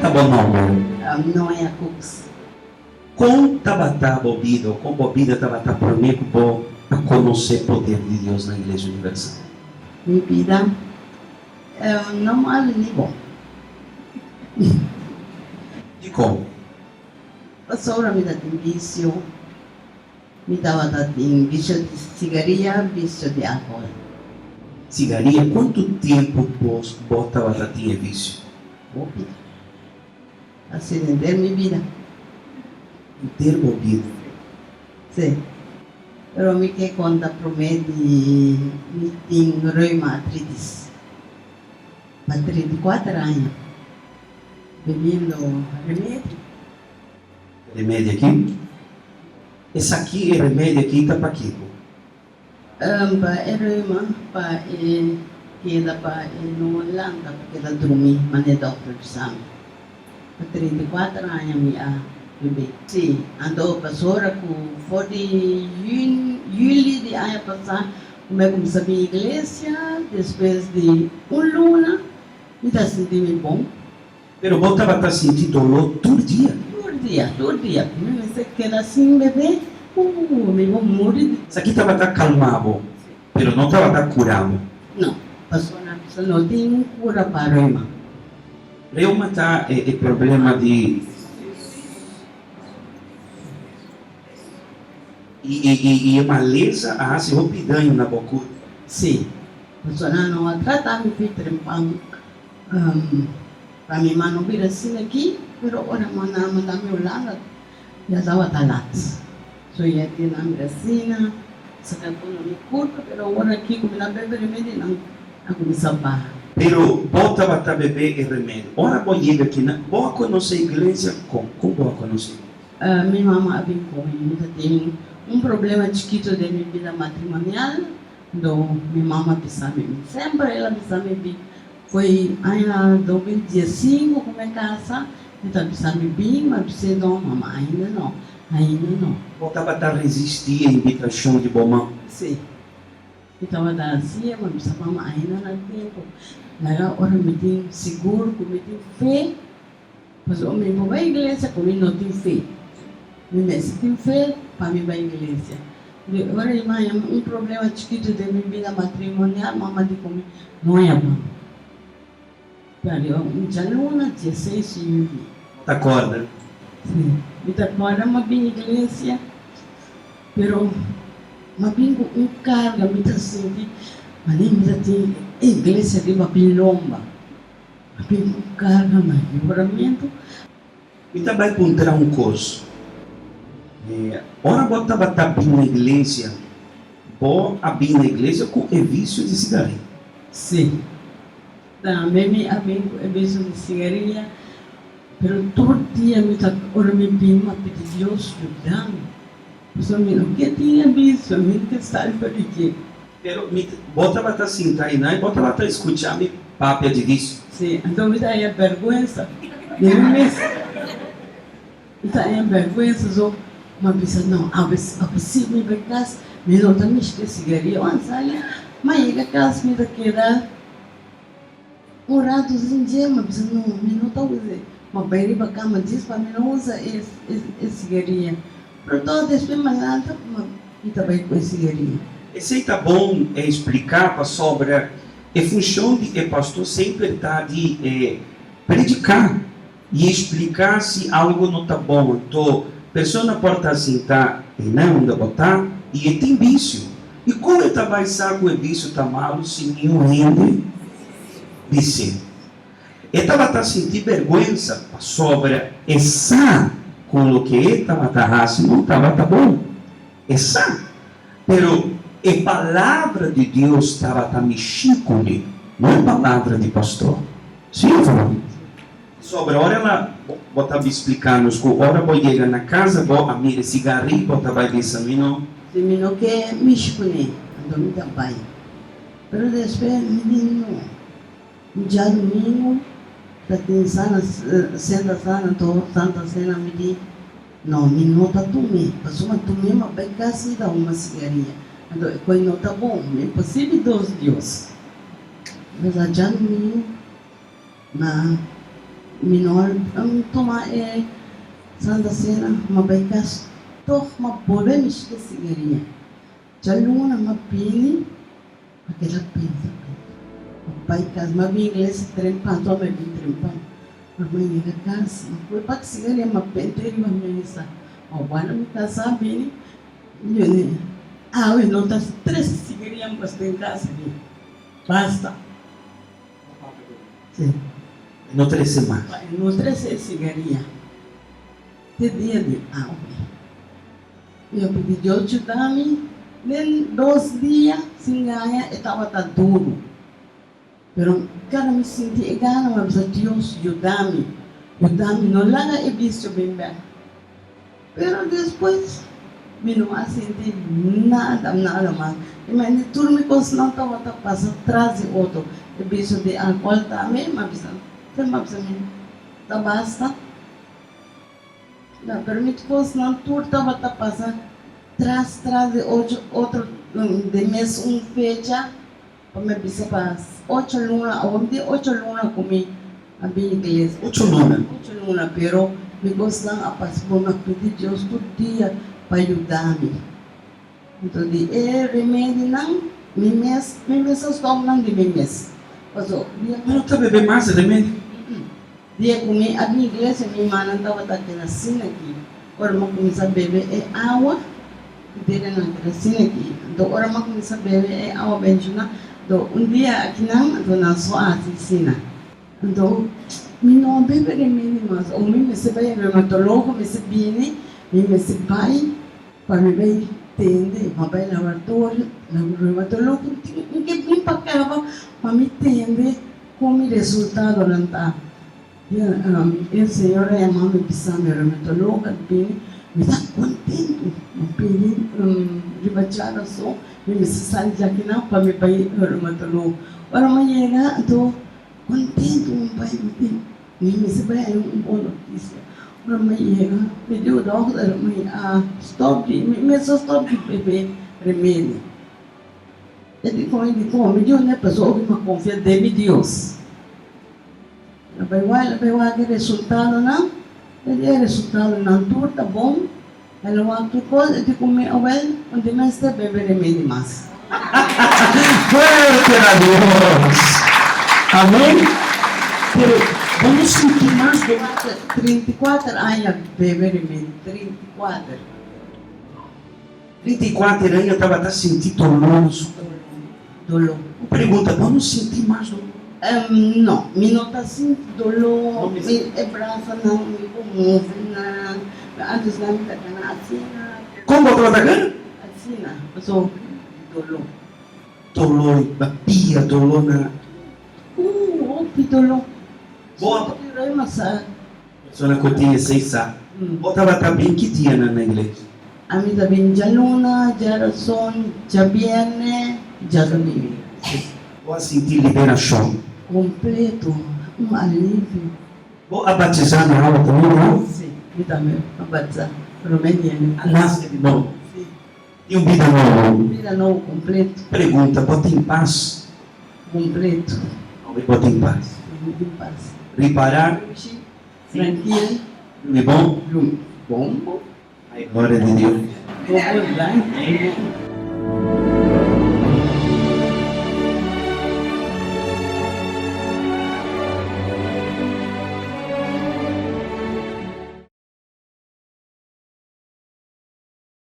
ta bo nòmber? Noea Cooks. Kon tabata bo bida o kon bo bida tabata promé ku bo a konosé poder di Dios na Iglesia Universal? Mi bida no malu ni bon. Dikon? Pasobra mi ta tin bisio. Mi tabata tin bisio di sigaria, bisio di alkohol. Sigaria, kuantu tempu bo tabata tin e bisio? Hopi. Asina henter mi bida. Henter bo bida? Sí. Pero mi ke konta promé di mi tin reumaartritis pa 34 aña bebiendo remedi. Remedi aki? Esaki e remedi aki ta pakiko? Pa e reuma pa e keda pa e no lanta pa keda drumi mane dokter bisa mi. Pa 34 aña mi a bebe. Si, anto pasora ku for di juli di aña pasa ku mi a kuminsá bin iglesia despues di un luna mi ta sinti mi bon. Pero bo tabata sinti doló tur dia? Tur dia, tur dia. Mi mester keda sin bebé, mi bo muri di. Esaki tabata kalmá bo, pero no tabata kurá bo. No, pasobra nan bisa no tin kura pa reuma. Reuma ta e problema di. I e malesa a hasi hopi daño na bo kurpa. Sí, pasobra nan no a trata mi fi trempan. Pa mi mano bira asina aki, pero ora nan a manda mi Hulanda ya tabata lat. So ya tin nan bira asina, saka ku na mi kurpa, pero awor aki ku mi na bebe remedi nan a kuminsá baha. Pero bo tabata bebe e remedi. Ora bo yega aki nan, bo a konosé iglesia? Kon? Kon bo a konosé iglesia? Mi mama a bin ku mi. Mi ta tin un problema chikitu den mi bida matrimonial. Ndo mi mama a bisa mi, semper el a bisa mi bin, foi aña 2015 ku mi kasa, e ta bisa mi bin, mi a bis'é no mama ainda no, ainda no. Bo tabata resistí e invitashon di bo mama? Sí, mi tabata hasié, mi a bisa mama ainda na tempu, laga ora mi tin sigur ku mi tin fe, pasobra mi por bai iglesia ku mi no tin fe, mi mester tin fe pa mi bai iglesia. Di ora i maña un problema chikitu den mi bida matrimonial, mama di ku mi, No ya ban. Pero un djaluna, 16 juli. Bo ta kòrda? Si, mi ta kòrda. M'a bin iglesia, pero m'a bin ku un karga. Mi ta sinti manera mi ta tin e iglesia riba mi lomba. M'a bin ku un karga, ma yoramentu. Mi ta bai puntra un kos. Ora bo tabata bin na iglesia, bo a bin na iglesia ku e visio di sigaria? Sí. Tambe mi a bin ku e visio di sigaria, pero tur dia mi ta ora mi bin mi a pidi Dios yuda mi, pasobra mi no ke tin e visio, mi no ke sali for di dje. Pero mi bo tabata sinta einan i bo tabata skucha mi papia di visio. Sí, anto mi ta haña bèrgwensa di mi mes. Mi ta haña bèrgwensa, so mi a bisa, No, awe awe si mi bai kas mi no ta mishi ku e sigaria. Wan sali, mi a yega kas mi ta keda un ratu sin dje, mi a bisa, No, mi no ta usa e. Mi a bai riba kama djis pa mi no usa e e sigaria. Pero tòg despues mi a lanta, mi ta bai ku e sigaria. Esei ta bon e explica pasobra e funcion di e pastor semper ta di e predica y explica si algo no ta bon anto persona por ta sinta einan unda bo ta y e tin bicio y con e ta bay sa cu e bicio ta malo si niun hende bis'e. E tabata sinti berguensa pasobra e sa cu loke e tabata haci no tabata bon. E sa, pero e palabra di Dios tabata mishí kuné, no e palabra di pastor. Sí òf no? Pasobra ora el a, bo ta splika nos ku ora bo yega na casa bo a mira e sigarí, bo ta bai bisa, Mi no. Si mi no ke mishi kuné, anto mi ta bai. Pero despues mi di no. Djadumingu ta tin sana, senta sana, anto Santa Sena mi di. No, mi no ta tum'é, pasobra tum'é ma bai kas mi ta huma sigaria. Anto e koi no ta bon, mi por sirbi dos Dios. Nos a dja domingo na Mi no a tuma e Santa Cena, m'a bai kas tog m'a bolbe mishke sigaria. Djaluna m'a bini, m'a keda pensa pensa. M'a bai kas, m'a bin iglesia trempan, tua m'a bin trempan. Ora m'a yega kas, m'a kohe pak sigaria m'a bente riba mesa. M'a wanda mi kasá bini, mi djene, awe no ta tres sigaria mas den kas aki. Basta. Sí. E no trese mas. Pa e no trese e sigaria te dia di awe. Mi a pidi Dios juda mi. Den dos dia sin gaña e tabata duru. Pero kada mi sinti e gana mi a bisa Dios juda mi, juda mi no laga e bisio bin bek. Pero despues mi no a sinti nada, nada mas. I mende tur mi kosnan tabata pasa tras di otro. E biso di alkohòl tambe, mi a bisa, te mi a bisa mi ta basta. No, pero mi kosnan tur tabata pasa tras tras di ocho otro den mes un fecha. Pa mi bisa pa ocho luna, awor mi tin ocho luna ku mi a bin iglesia. Ocho luna? Ocho luna, pero mi kosnan a pasa por mi a pidi Dios tur dia pa yuda mi. Anto di e remedinan mi mes, mi mes a stòp nan di mi mes. Paso dia ku. Bo no ta bebe mas remedi? Dia ku mi a bin iglesia mi manan tabata keda asina aki. Ora mi a kuminsá bebe e awa, mi dedenan keda asina aki. Anto ora mi a kuminsá bebe e awa benshoná, anto un dia akinan, anto nan so a hasi asina. Anto mi no a bebe remedi mas. O mi mester bai reumatologo, mester bini, mi mester bai pa mi bai tende. Mi a bai laboratorio, reumatologo tin ke bin pa kaba pa mi tende. Kon mi resultadonan ta? E señora yama mi bisa mi reumatologa bini, mi ta kontentu. Mi pidi riba djarason mi mester sali djakinan pa mi bai reumatologo. Ora mi a yega anto kontentu mi bai mi di mi mester bai haña un bon notisia. Ora mi a yega mi di dòkter mi a stòp di mi mester stòp di bebe remedi. E di con, e di con, mi Dios n'e pasobra mi a confia den mi Dios. El a bai wak, el a bai wak e resultadonan, e di e resultadonan tur ta bon, el a wak tur cos, e di cu mi, awel, no tin mester bebe remedi mas. Fuerte na Dios! Amen! Pero bo no sinti mas dolor? 34 aña bebe remedi, 34. 34 aña tabata sinti doló na su kurpo. Doló. Un pregunta, bo no sinti mas doló? No, mi no ta sinti doló, mi e brasanan mi por move nan, pero antes nan mi ta gana asina. Kon bo tabata gana? Asina, pasobra di doló. Doló na pia, doló na. Hopi doló. Bo a. Solo di reuma sa. Persona ku tin esei sa. Bo tabata bin ki dianan na iglesia? Ami ta bin djaluna, djarason, djabierne, djadomingo. Bo a sinti liberashon? Kompleto, un alivio. Bo a batisá na awa tambe, no? Si, mi tambe a batisá promé dia mi. A nase di nobo? Si. Tin un bida nobo? Un bida nobo kompleto. Pregunta, Bo tin pas? Completo. Awe bo tin pas. Mi tin pas. Ripará. Dushi, trankil. Drumi bon. Drumi bon bo. Ay gloria di Dios. Bo bo danki.